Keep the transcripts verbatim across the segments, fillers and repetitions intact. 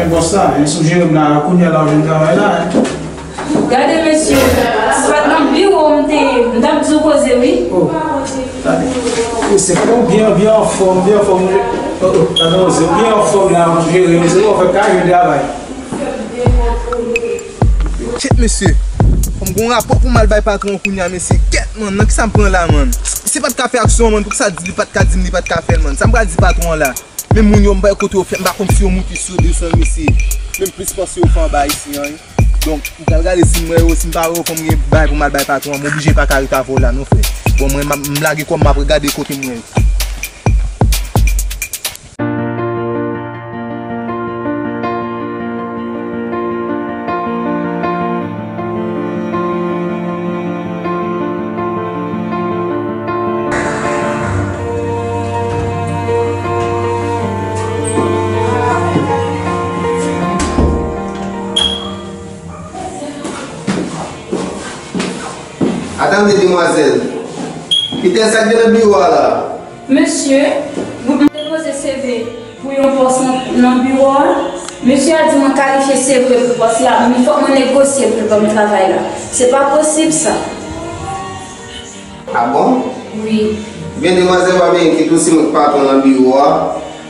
Bòs la, men sou jere m la, kounye a la w jwenn travay la, en. Gade, mesye, se pa t nan biwo m te ye, m t ap di w koze, wi. Oh, gade. Wi, se pou byen, byen anfòm, byen anfòm. Oh, oh, gade, se byen anfòm la, w jere, se pou w fè kay jwenn travay. Kèt, mesye, fò m gon rapò pou m al bay patwon an kounye a, mesye. Kèt, man, nan ki sa m pran la, man? Se pa t ka fè aksyon an, man, poukisa di li pa t ka di m li pa t ka fè l, man? Sa m pral di patwon an la? Men moun yo, m pa kote yo fè, m pa konn si yo moute, si yo desann, mesye. Men m plis panse yo fè anba isi an, wi. Donk, m pral gade si m wè yo, si m pa wè yo, fò m gen bagay pou m al bay patwon an. M oblije pa ka ret avè w la, non, frè. Bon, mwen, m ap, m lage kò m, m ap gade kote m wè yo. Atande, demwazèl. Kite sa k gen nan biwo a la. Mesye, m te poze C V pou yon pòs nan, nan biwo a. Mesye a di mwen kalifye, se vre, pou pòs la, men fòk mwen negosye pou l ban m travay la. Se pa posib, sa. Ah bon? Wi. Byen, demwazèl, pa bliye kite dosye mwen ak patwon nan biwo a.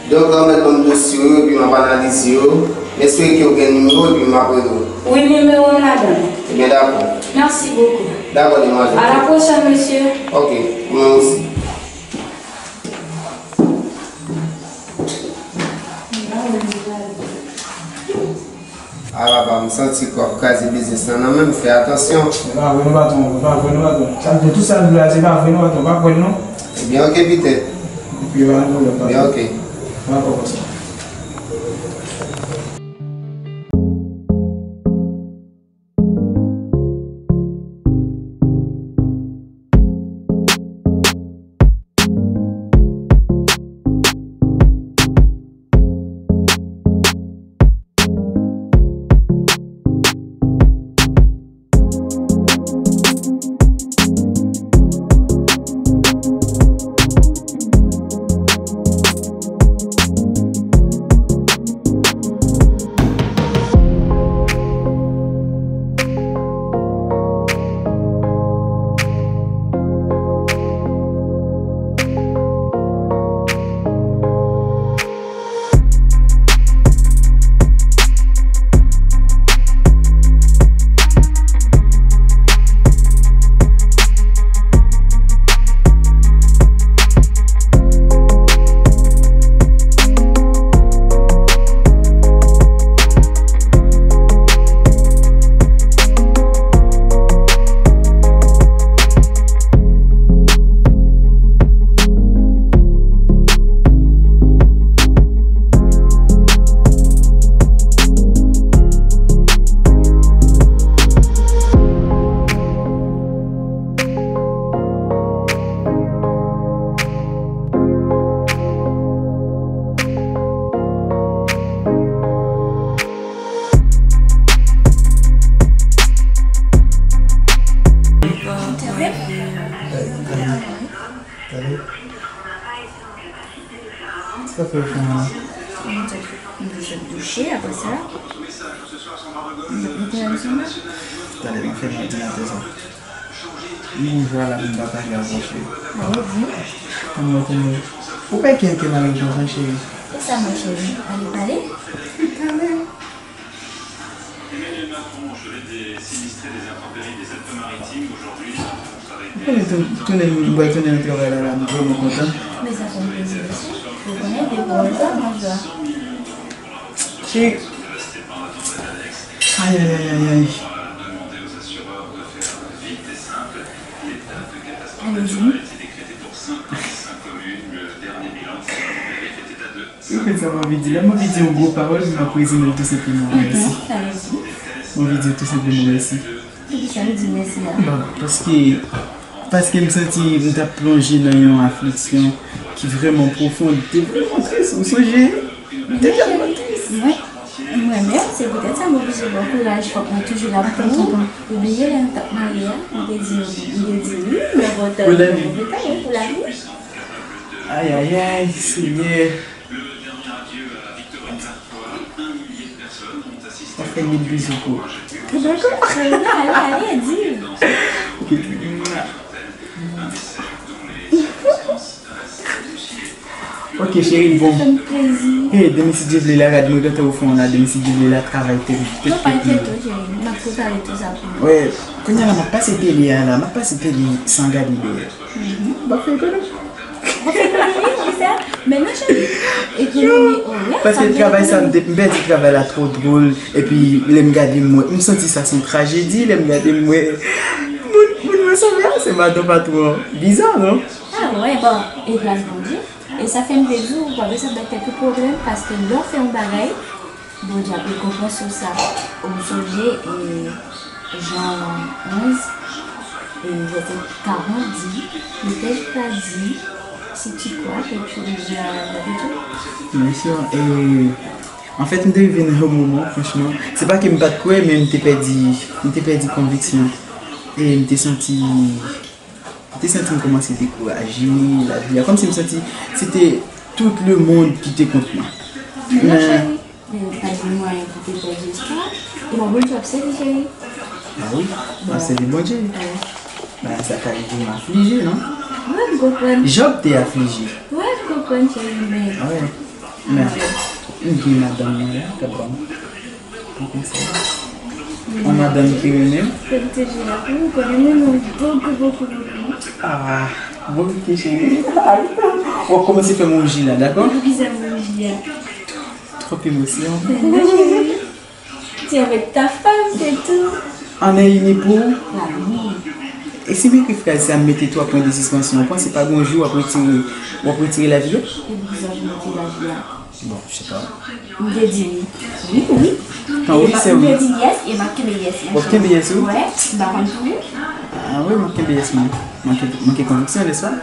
Donk, ou mèt ban m dosye yo, epi m ap analize yo. M espere ke w gen nimewo, epi m ap rele w. Wi, nimewo m ladan l. Ebyen, dakò. Mèsi bokou. Dakò, demwazèl. À la prochaine, mesye. Ok, mwen osi. Ah, papa, m santi kò ap kraze biznis lan nan men m, fè atansyon. Se pa vre non, patwon, se pa vre non, patwon. Sa m di, tout sa m di la, se pa vre non, patwon, pa kwè l non. Ebyen, ok, Pitè. Epi, pa gen pwoblèm, patwon. Ebyen, ok. Pa kwè konsa. Tande. Sa fè w fè an? Mwen te, mwen te sot douche, apre sa. Mwen te al sou mwen. Tande, m ap fèmen òdinatè sa. M gon jwa la pou m pataje avè w, cheri. Alèz, wi. Kòman w konnen? Ou pè kè, kè malèz konsa, cheri. E sa, mon cheri? Ale pale. Tande. Emmanuel Macron, au chevet des sinistrés des intempéries des Alpes-Maritimes, aujourd'hui, sa va être... Mwen konnen tou-, tounen, m pral tounen nan travay la, la, m vrèman kontan. Men sa fè m plezi, mesye. Ou konnen, depi lontan, mwen jwa. Cheri. Ay, ay, ay, ay, ay. Alèz, wi. Ou konn sa m anvi di la? M anvi di yon gwo pawòl, men m ap rezime l tou senpleman mèsi. Mhm, sa vle di? M anvi di w tou senpleman mèsi. Poukisa w di mèsi a? Bon, paske, paske m santi m t ap plonje nan yon afliksyon ki vrèman pwofon, te vrèman tris. Ou sonje? M te tèlman tris. Mwen, mwen menm, se poutèt sa m oblije ba w kouraj, fòk mwen toujou la pou ou. Ou bliye lè nou t ap marye a, m te di, m te di wi, men bon, tan pou lavi. Pou lavi. Ay, ay, ay, Senyè. Mil bizou pou ou. Dakò. Ale, ale, ale, di. Ok. Ok, cheri, bon. Fè m plezi. Hey, demen si Dye vle la, gad mwen gentan ofri w la, demen si Dye vle la, travay te, te, non, pa enkyete w, cheri. M ap prepare tout sa pou ou. Wè, kounye a la, m ap pase tele a la, m ap pase tele san gade dèyè. M ap fè ekonomi. M ap fè ekonomi, wi, sa. Men non, cheri. Ekonomi, oh, wè, paske travay sa, m te, m pèdi travay la twò dwòl. Epi, lè m gade, m wè, m santi sa se yon trajedi. Lè m gade, m wè, moun, moun mwen sanble a, se madan patwon an. Biza, non? Ah, wè, bon, e gras Bondye. E sa fè m te di w, ou pa bezwen bay tèt ou pwoblèm, paske lè w fè yon bagay, Bondye ap rekonpanse w sa. Ou sonje, e, Jan onz, e, vèsè karant di, ne pèche pas, dit, si tu crois que tu es déjà dans le Dieu. Byen si, e, anfèt, m te rive nan yon moman, franchman, se pa ke m pa t kwè, men m te pèdi, m te pèdi konviksyon. E m te santi, m te santi m kòmanse dekouraje, lavi a, kòmsi m santi se te tout lemonn ki te kont mwen. Men non, cheri. Men pa gen mwayen pou te pèdi espwa. E pa Bondye w ap sèvi, cheri. Ah wi, m ap sèvi Bondye. Wi. Bagay sa ka rive m aflije, non? Wi, m konprann. Jòb te aflije. Wi, m konprann, cheri, men. Ah wi. Men, m gen madanm mwen la, k ap ban m bon konsèy. Yon madanm ki renmen m. Felisite Jina pou ou, konnen m renmen w beaucoup, beaucoup, beaucoup. Ah, bon, ok, cheri. W ap kòmanse fè m wouji la, dakò? Poukisa m wouji a? Twòp emosyon. Non, cheri. Tu es avec ta femme, c'est tout. An e ini pou ou? Ba wi. E si m ekri fraz sa, m mete twa pwen de sispansyon, ou panse pa gon jou w ap retire, w ap retire lavi a? E poukisa pou mete lavi a? Bon, je sais pas. M te di wi. Wi, wi. Kan wi, se wi. M te di yes, e m ap kenbe yes mwen. W ap kenbe yes ou? Wè, m pa konn pou ou. Ah wi, m ap kenbe yes mwen. Manke, manke konviksyon, nèspa?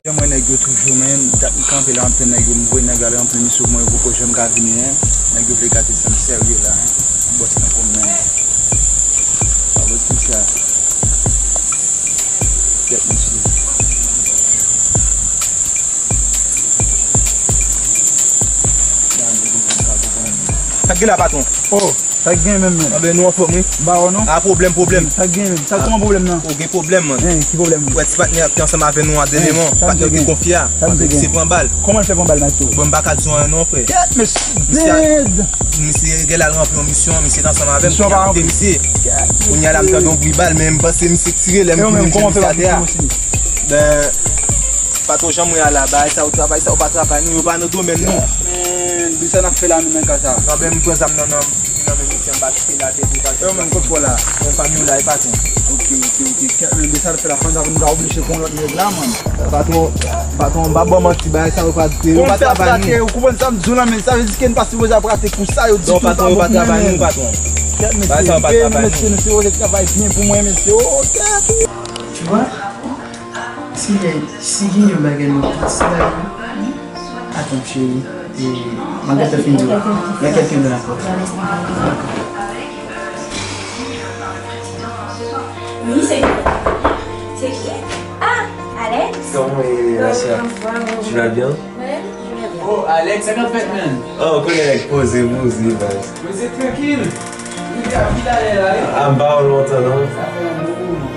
Jan m wè nèg yo toujou, men, dat m kanpe la, m tann nèg yo, m voye nèg yo ale anpil misye, mwen yo poko janm ka vini, en. Nèg yo vle gate san m serye la, en. Bòs nan pou m menm. Pa bòs misye a. Gade misye. Sa k gen la, patwon? Oh, sa k gen menm, men? Anben, nou anfòm, wi. M pa wè w, non. Ah, pwoblèm, pwoblèm. Sa k gen menm? Sa, kòman pwoblèm nan? Ou gen pwoblèm, man. Hen, ki pwoblèm, man? Ou wè ti patnè a ki ansanm avè nou an dènye mwa, patnè ou te konfye a, pandan li se pran bal. Kòman l fè pran bal, maestro? Bon, m pa ka di w anyen non, frè. Kèt, mesye. Misye, misye gen lè al ranpli yon misyon, misye t ansanm avè m, misyon pa ranpli. Misye. Kounye a la, m tande yon bri bal, men m panse misye tire, lè m vini, m jwenn misye atè a. Ben, pa twò janm wè a la, bagay sa yo, travay sa yo pa travay nou, yo pa nan domèn nou. Men, men sa n ap fè la menm nan ka sa? Non, ben, m pran zam nan, nan, nan men misye, m pa kite l atè pou l pa. Yo, men, kot fò la? Yon fanmi w la, e patwon. Ok, ok, ok. Kèt, men, de sa l fè la, fanm sa pou nou ta oblije pran lòt nèg la, man. Patwon, patwon, m pa ba w manti, bagay sa yo pa, yo pa travay nou. Ou konprann sa m di w la, men sa vle di ke n pa sipoze ap rate kou sa, yo di tou pa bon pou mwen, men. Non, patwon, yo pa travay nou, patwon. Kèt, mesye, mesye, nou sipoze travay byen pou mwen, mesye. Oh, kèt. Tu vois? Si gen, si gen yon bagay nou tout se la, atann cheri, e, m ap gentan fin di w. Nan kèlke tan ankò. Wi, se ki? Se ki? Ah, Alex. Comment est la sœur? Tu vas bien? Oh, Alex, sa k ap fèt, man? Oh, konnen nèg poze, poze, baz. Poze trankil. Ou te ap vin alè la, wi. Ah, m pa wè w lontan, non. Sa fè yon bon moman.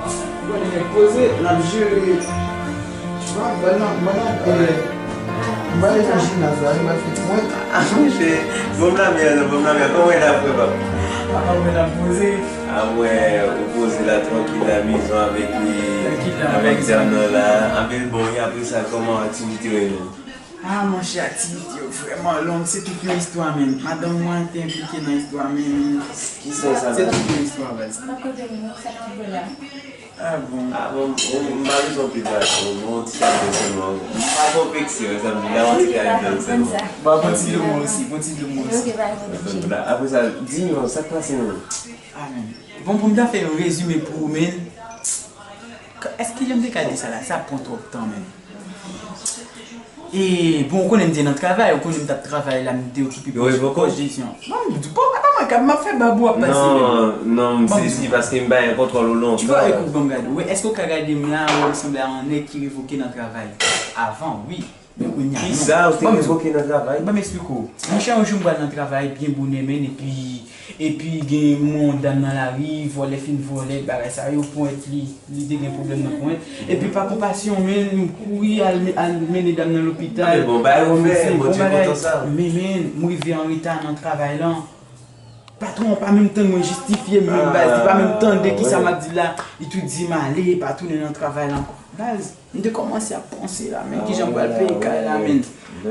Ou konnen nèg poze, n ap jere. Bon, mwen nan, mwen nan, eh, mwen nan jimnaz la, mwen fè pwen. Ah, monchè, bon m la, men, bon m la, men, kòman w ye la, frè pa m? Apa mwen ap poze. Ah, mwen, ou poze la, trankil, la mezon avèk li, avèk dam nan la. Anpil bon, wi, apre sa, kòman aktivite w ye menm? Ah, monchè, aktivite yo vrèman long. Se tout yon istwa, menm. Madanm mwen te enplike nan istwa, menm. Kisa sa, se tout yon istwa, baz. Nan kote nou, sa k ap fè la? Ah, bon. Ah, bon, m, m pa bezwen anpil bagay, bon, bon, ti sa vle sèlman. M pa konplekse, wè, sa m di la, yon ti kare blan sèlman. Ba, bon ti dlo mwen osi, bon ti dlo mwen osi. Ok, ba, bon, ok. Apre sa, di nou, sa k pase, non? Ah, men. Bon, pou m ta fè yon rezime pou ou, men, k-, èske jan m te ka di sa la, sa ap pran twòp tan, men. E, bon, ou konnen m te nan travay, ou konnen m t ap travay la, m te okipe pwojè, pwojè. Bon, m di, bon, apa mwen, m ap fè bab ou ap pase, men. Non, non, m sezi paske m pa gen kontwòl ou lontan. Tu vois, écoute, bon, gade, wi, èske ou ka gade m la, ou sanble a yon nèg ki revoke nan travay? Avan, wi. Men kounye a, non. Kisa ou te revoke nan travay? Ban m esplike w. Monchè, yon jou m pral nan travay, byen bonè, men, epi Epi gen yon dam nan lari, vòlè fin vòlè, bagay sa yo, ponyèt li, li te gen pwoblèm nan ponyèt. Epi pa konpasyon, men, m kouri al, al mennen dam nan lopital, al wè medsen, bon bagay. Men, men, m rive an reta nan travay lan. Patwon an pa menm tann mwen jistifye m, menm baz, li pa menm tande kisa m ap di la. Li tou di m ale, pa tounen nan travay la ankò. Baz, m te kòmanse ap panse la, men, kijan m pral peye kay la, men.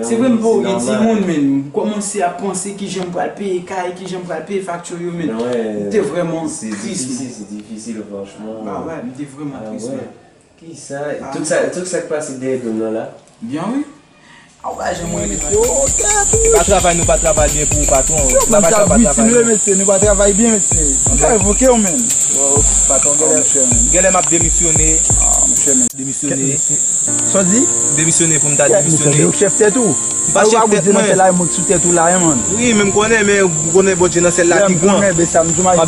Se vre m pa yon timoun, men, m kòmanse ap panse kijan m pral peye kay, kijan m pral peye fakti yo, men. M te vrèman tris, men. Se difisil, se difisil, franchman. Ah ouais, m te vrèman tris, men. Kisa, tout sa, tout sa k pase dèyè do m nan la? Byen wi. A w pa janm rele patwon. Se pa travay nou pa travay byen pou ou, patwon. Travay sa pa travay nou. Mesye, nou pa travay byen, mesye. Nou ka revoke w, menm. Patwon, genlè, genlè m ap demisyone. Demisyone. Sa w di? Demisyone pou m ta demisyone. Ou chèf tèt ou. M pa chèf tèt mwen. Nan sèl la, mwen sou tèt ou la, man. Wi, men m konnen, men ou konnen Bondye nan sèl la ki gran. Mwen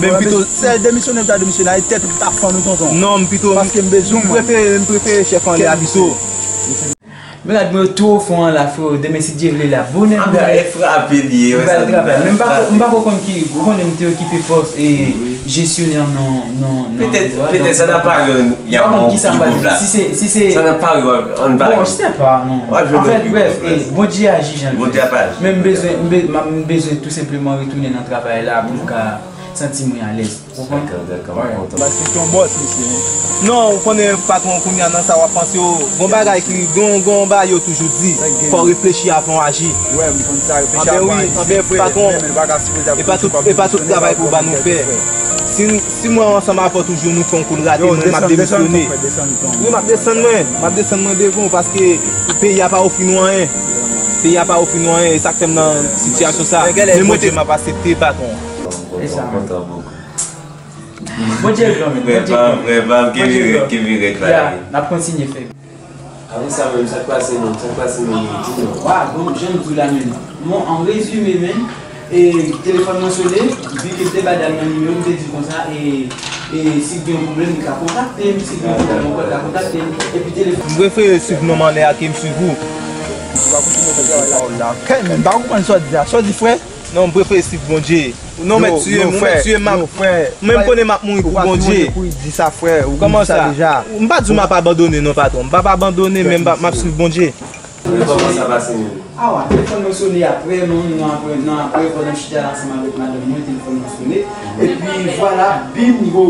menm pito sèl demisyone m ta demisyone, ay tèt ou ta fann ou, tonton. Non, m pito. Paske m bezwen mwen. M prefere, m prefere chèf anlè a pito. Men gad mwen tou o fon an la, freo. Demen, si Dye vle, la bonè bonè. Anba e frape li ye, wè sa. M pral travay. Men m pa ko, m pa ko konn ki, ou konnen m te okipe pòs e jesyonè nan, nan, nan. Petèt, petèt sa nan pare y ap ba w ki bout la. Si se, si se. Sa nan pare y ap, ann pare. Bon, je sais pas, non. Anfèt, brèf, e, Bondye aji jan l vle. Bondye ap aji. Men m bezwen, m be-, m, m bezwen tou senpleman retounen nan travay la pou m ka santi mwen alèz. Ou konprann? Dakò, dakò, m kontan. Baz se yon bòs, mesye. Non, ou konnen, patwon, kounye a nan sa w ap panse yo, gon bagay ki, gon, gon bagay yo toujou di, fò w reflechi avan w aji. Wi, m konn sa, reflechi avan w aji. Anben wi, anben, patwon, e pa tout, e pa tout travay pou ba nou fè. Si, si mwen ansanm avè w toujou, nou fè yon kou l rate, mwen, m ap demisyone. Wi, m ap desann mwen, m ap desann mwen devan w, paske peyi a pa ofri nou anyen. Peyi a pa ofri nou anyen, e sa k fè m nan sitiyasyon sa. Men mwen, Bondye, m ap aksepte, patwon. E sa, man. Bondye gran, men. Bondye gran. Frè pa m, frè pa m, kenbe rèd, kenbe rèd, bagay. Ya, n ap kontinye fè. Apre sa menm, sa k pase non, sa k pase non, di non. Wa, bon, jan m di w la, men. Bon, an rezime, men, e, telefòn mwen sone, vi ke m te ba dam nan nimewo, m te di l konsa, e, e, si l gen yon pwoblèm, li ka kontakte m, si l gen yon pwoblèm ankò, li ka kontakte m, epi telefòn. M prefere swiv nonm anlè a ke m swiv ou. Ou pa kontinye fè travay la. Kèt, men, m pa konprann sa w di a. Sa w di, frè? Non, m prefere swiv Bondye. Non, mèt tiye m, non, mèt tiye m, m ap, mwen, m konnen m ap mouri pou Bondye. Kòman sa? M pa di w m ap abandone non, patwon. M p ap abandone, men m p ap, m ap swiv Bondye. Kòman sa pase menm? Awa, telefòn mwen sone apre, non, non, apre, non, apre, pandan m chita la ansanm avèk madanm mwen, telefòn mwen sone. Epi, vwala, bingo!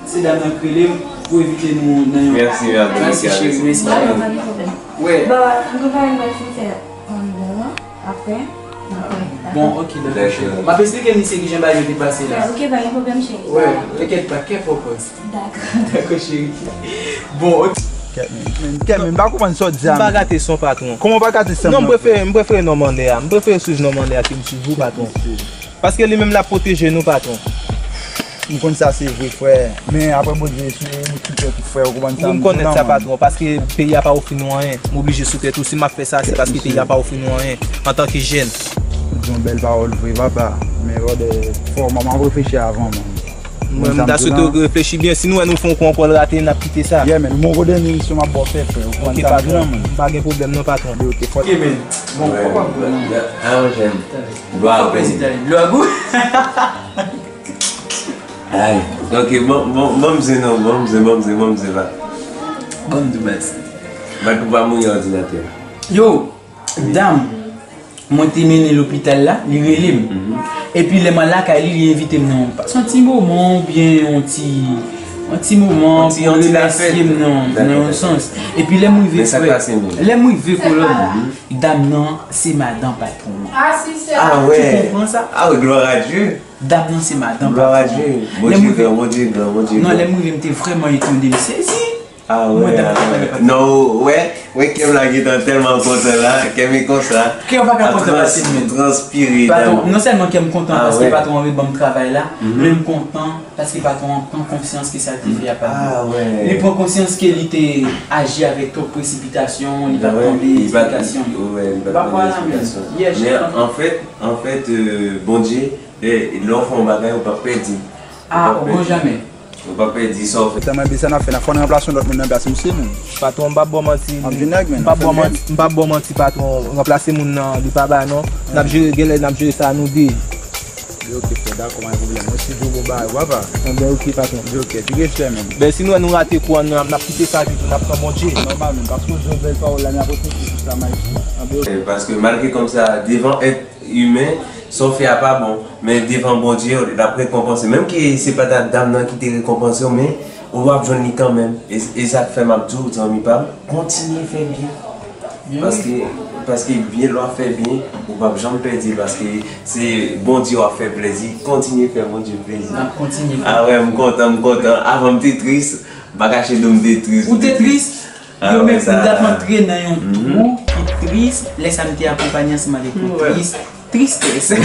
Se dam nan k rele m pou envite nou nan yon. Mèsi, mèsi, cheri, mèsi. Pa gen pwoblèm. Bon, m gen bagay m pral fin fè anndan an. Apre, n ap konekte. Bon, ok, dakò, cheri. M ap esplike misye kijan bagay yo te pase la. Ok, pa gen pwoblèm, cheri. Wi, tenkèt pa, kè pòpòz. Dakò. Dakò, cheri. Bon, ok. Kèt, men, men, kèt, men, m pa konprann sa w di a. M pa gate son, patwon. Kòman w pa gate son? Non, m prefere, m prefere nonm anlè a. M prefere swiv nonm anlè a ke m swiv ou, patwon. Paske li menm l ap pwoteje nou, patwon. M konn sa se vre, frè. Men apre Bondye, se ou ki fè tou, frè, ou konprann sa m di w la, man. Wi, m konn nèt sa, patwon, paske peyi a pa ofri nou anyen. M oblije sou tèt ou. Si m ap fè sa, se paske peyi a pa ofri nou anyen antanke jèn. Ou di yon bèl pawòl vre, papa. Men brother, fò m ap reflechi avan, man. Mwen, m ta swete w reflechi byen. Si nou wè nou fè yon kou ankò l rate, n ap kite sa. Yeah, man. Mwen, gode emisyon m ap ba w fè, frè. Ou konprann sa m di w la, man. Ok, patwon. Pa gen pwoblèm non, patwon. Ok, man. Bon, kòman w ap jwenn? Aranjè m. Dlo a gou. Dlo a gou. Ay, ok, bon, bon, bon, mze non, bon, mze, bon, mze, bon, mze pa. Bon, m di w mèsi. Mèt ou pa mouri òdinatè. Yo, dam, mwen te mennen lopital la, li rele m. Epi lè m al lakay li, li envite m nan yon, se yon ti moman oubyen yon ti, yon ti moman pou remèsye m nan, nan yon sans. Epi lè m rive, frè, lè m rive kolòn, dam nan, se madan patwon an. Ah, wè. Ou konprann sa? Ah, wè, gloire à Dieu. Dam nan se madan patwon an. Gloire à Dieu. Bondye gran, Bondye gran, Bondye gran. Non, lè m rive, m te vrèman etone, m sezi. Ah, wè, ah, wè. Non, wè, wè, kè m la gentan tèlman kontan la, kè m e konsa. Kè w pa ka kontan pase m menm. Transpire. Patwon, non sèlman kè m kontan paske patwon an reban m travay la, men m kontan paske patwon an pran konsyans ke sa l te fè a pa byen. Ah, wè. Li pran konsyans ke li te aji avèk twòp presipitasyon, li pa t tande esplikasyon yo. Wè, li pa t tande esplikasyon. Men anfèt, anfèt, euh, Bondye, lè, lè w fè yon bagay, ou p ap pèdi. Ah, au grand jamais. Ou p ap pèdi sa w fè. Tèlman byen sa n ap fè, n ap fò n ranplase yon lòt moun nan plas misye menm. Patwon, m p ap ba w manti. M p ap ba w manti, m p ap ba w manti, patwon. Ranplase moun nan, li pa ba non. N ap jere, genlè n ap jere sa nou de. Ok, frè, dakò, pa gen pwoblèm. Mwen si di w bon bagay, papa. Anben, ok, patwon. Di ok, big respè, man. Ben, si nou wè nou rate kou an, n ap, n ap kite sa vit, n ap pran Bondye. Nòmal, men, paske w di yon bèl pawòl la, n ap reflechi sou sa, Maestro. Anben, ok. Eh, paske malgre kòmsa, devan èt imen, sa w fè a pa bon. Men devan Bondye, l ap rekonpanse. Menm ke se pa ta dam nan ki te rekonpanse w, men ou ap jwenn li kanmenm. E, e sa k fè m ap di w, zanmi pa m, kontinye fè byen. Paske, paske byen lè w ap fè byen, ou p ap janm pèdi l, paske se Bondye w ap fè plezi. Kontinye fè Bondye plezi. N ap kontinye fè. Ah wè, m kontan, m kontan. Avan m te tris, m pa kache di w m te tris. Ou te tris? Ah, yo wè menm sa. M t ap antre nan yon twou ki tris, lè sa m te akonpanye ansanm avèk yon tris, tristès.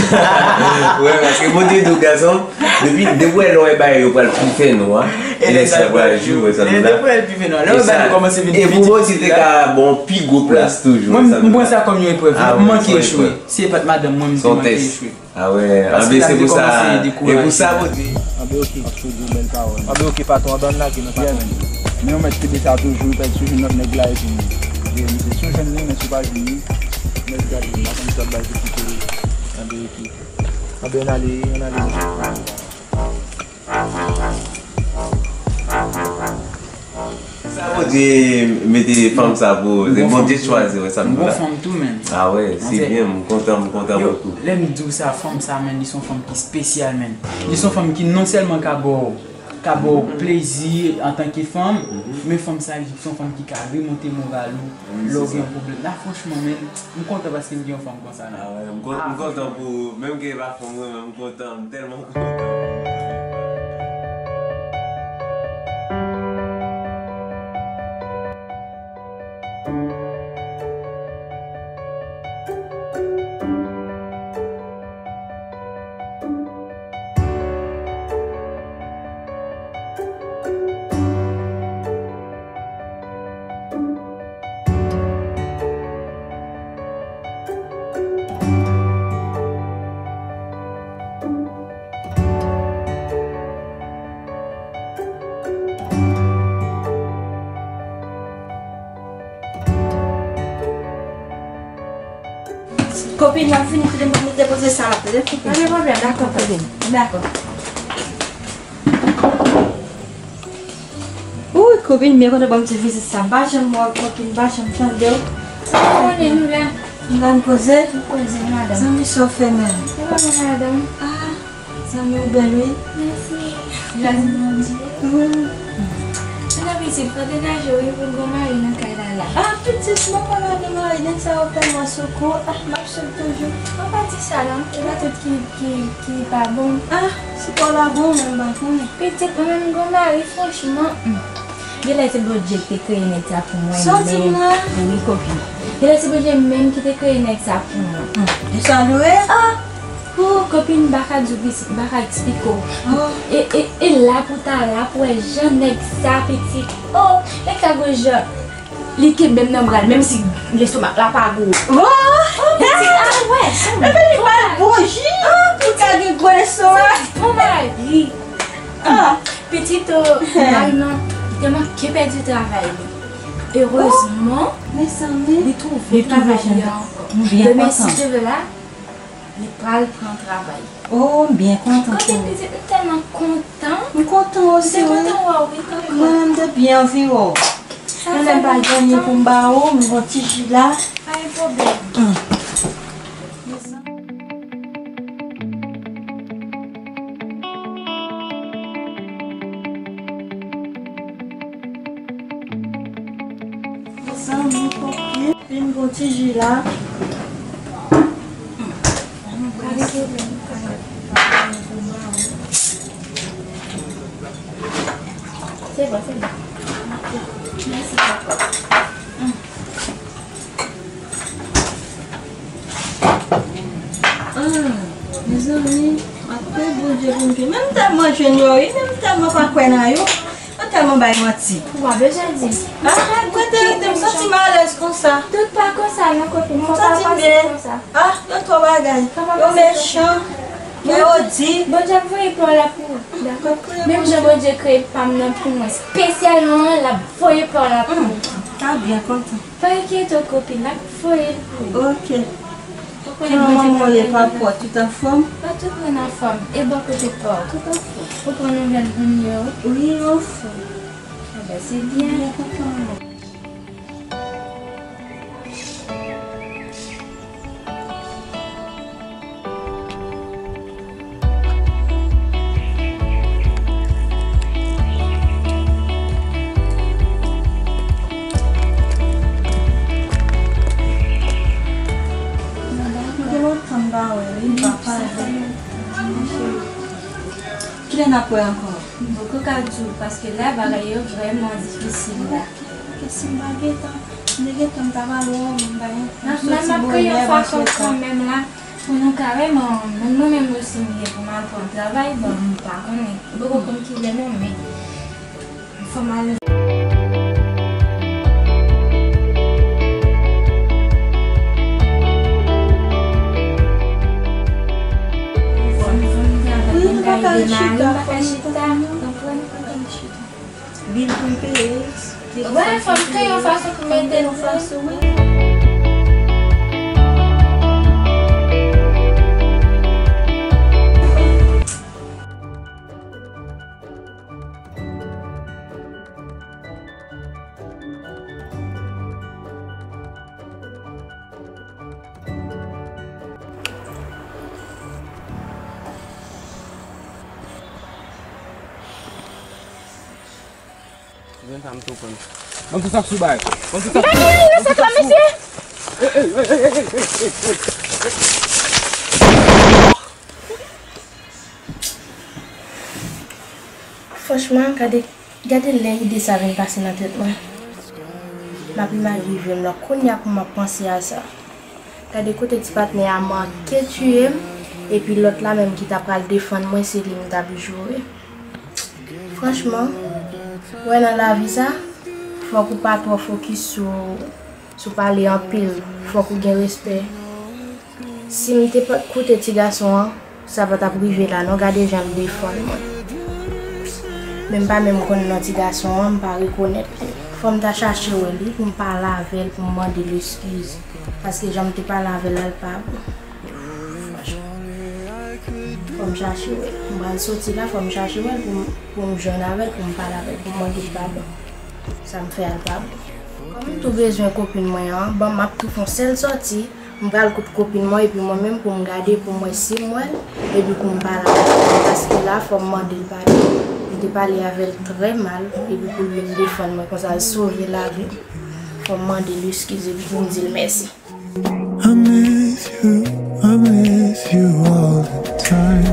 Wè, paske Bondye di w, gason, depi, depi w wè lè w wè bagay yo pral pi fè nwa, e lè sa pral jou, wè sa m di la. Depi w wè l pi fè nwa, lè w wè bagay yo kòmanse vin pi difisil la. E pou Bondye te ka ba w pi gwo plas toujou, wè sa m di la. Mwen, m pran sa kòm yon eprèv. Ah, wè, m manke echwe. Se pa t madanm mwen, m te manke echwe. Ah wè, anben se pou sa, e pou sa pote. Anben ok, paske w di yon bèl pawòl. Anben ok, patwon, anben ann lage nan patwon. Men yon mèt kenbe sa toujou, pèdi sou jwenn lòt nèg la epi, e misye si w jwenn li, men si w pa jwenn li, mèt gade, m pa konn sa bay pou kite li. Anben ok. Anben ann ale, ann ale. Sa Bondye mete fanm sa pou ou, se Bondye chwazi, wè sa m di la. M gon fanm tou, menn. Ah wè, se byen, m kontan, m kontan bokou. Lè m di w sa, fanm sa, menn, li se yon fanm ki espesyal, menn. Li se yon fanm ki non sèlman ka ba w, ka ba w plezi antanke fanm, men fanm sa, li se yon fanm ki ka remonte moral ou lè w gen yon pwoblèm. La, franchman, menn, m kontan paske m gen yon fanm konsa, menn. Ah wè, m kon-, m kontan pou ou, menm ke e pa fanm mwen, men m kontan, m tèlman kontan. Kopin, m ap vini, kite m depoze sa m ap depoze. Pa gen pwoblèm, dakò, kopin. Dakò. Wi, kopin, byen kontan ban m ti vizit sa. M pa janm wè w, kopin, m pa janm tande w. Sa w konnen nou la? M la m poze. M poze, madanm. Zanmi, sa w fè menm? Sa va, madanm? Ah, zanmi w bèl, wi. Mèsi. Gras Bondye. Wi. Ala pitit, fò degaje w, wi, pou l gon mari nan kay la, la. Ah, pitit, mwen pa ka gen mari, nèg sa yo tèlman sou kou. Ah, m ap swiv toujou. An pa di sa, non. E pa tout ki, ki, ki pa bon. Ah, si pa w la bon, mwen m pa konnen. Pitit, mwen menm gon mari, franchman, hmm. Genlè se Bondye ki te kreye nèg sa pou mwen. Sa w di m la? Wi, kopin. Genlè se Bondye menm ki te kreye nèg sa pou mwen. Hmm. E sa dwe? Ah! Oh, kopin, m pa ka di w, m pa ka eksplike w. Oh. E, e, e la pou ta la pou wè jan nèg sa, pitit. Oh, nèg sa gon jan. Li kenbe m nan bra l, menm si lestomak la pa gwo. Oh! Oh, pitit, ah, wè, sa. Epi li ba l bon ji. Oh, pitit. Pou ka gen gwo lestomak. Sa bon mari. Ah. Pitit, oh, mari m nan, li te manke pèdi travay li. Erezman, li twouve travay li ankò. Demen, si Dye vle la, li pral pran travay. Oh, m byen kontan pou ou. Pitit, m tèlman kontan. M kontan osi, wi. M te kontan wè w, wi, kankan. Mwen menm, m te byen anvi wè w. Sa fè m kontan. Mwen menm pa gen anyen pou m ba ou, m gon ti ji la. Pa gen pwoblèm. Hmm. Zanmi, ok. Vin gon ti ji la. Se bon, se bon. Mèsi, papa. Ah, mezanmi, m ap priye Bondye pou m jwenn. Men m tèlman jwenn yo, wi, men m tèlman pa kwè nan yo. Yo tèlman bay manti. Ou pa bezwen di. Ah, mwen te rete, m santi m alèz konsa. Tout pa konsa, non, kopin. Fò pa panse konsa. Ah, yo twò bagay. Yo mechan. Yo di. Bondye ap voye pa w la pou ou, dakò? Menm jan Bondye kreye pa m nan pou mwen, espesyalman, l ap voye pa w la pou ou. Hmm, ta byen kontan. Pa enkyete w, kopin, l ap voye l pou ou. Ok. Kòman w ye, pa pòt, tout anfòm? Pa tout moun anfòm. E bò kote pa w? Tout anfòm. Ou pran nouvèl moun yo? Wi, yo anfòm. Enben, se byen. Byen kontan. Kilè n ap wè ankò? Kilè n ap wè ankò? M poko ka di w, paske la bagay yo vrèman difisil la. Paske si m pa gentan, m te gentan m ta pral wè w, m pa gen. N ap, n ap, n ap kreye yon fason kanmenm la, pou nou ka wè, men, men mwen menm osi, m gen pou m al pran travay, bon, m pa konnen, m poko konn kilè non, men fò m al. Fò m, fò m travay pou m ka ede mari m, m pa ka chita, konprann? Bil pou m peye, telefòn pou m peye, fò m peye yon fason pou m ede l, wi. Jwenn sa m tou konn. Ban m tou sa k sou bay. Ban m tou sa k sou bay. Mesye, mesye, mesye! Ey, ey, ey, ey, ey, ey, ey, ey. Franchman, gade, gade lè ide sa vin pase nan tèt mwen. M ap imajine m nan kounye a pou m ap panse a sa. Gade kote ti patnè a manke tiye m, epi lòt la menm ki ta pral defann mwen, se li m t ap joure. Franchman, wè nan lavi sa, fòk ou pa twò fokis sou, sou pale anpil, fòk ou gen respè. Si m te pa koute ti gason an, sa pa t ap rive la non, gade jan l defann mwen. Men m pa menm konn non ti gason an, m pa rekonèt li. Fò m ta chache wè li pou m pale avè l, pou m mande l eskiz. Paske jan m te pale avè l la, l pa bon. Fò m chache wè l. M pral soti la, fò m chache wè l pou m, pou m jwenn avè l, pou m pale avè l, pou m mande l padon. Sa m fè a l pa bon. Kòm m tou bezwen kopin mwen an, bon, m ap tou fè yon sèl sòti, m pral koute kopin mwen epi mwen menm pou m gade, pou m wè si m wè l, epi pou m pale avè l. Paske la, fò m mande l padon. M te pale avè l trè mal, epi pou l vin defann mwen konsa, l sove lavi m. Fò m mande l eskiz epi pou m di l mèsi. I miss you, I miss you all the time.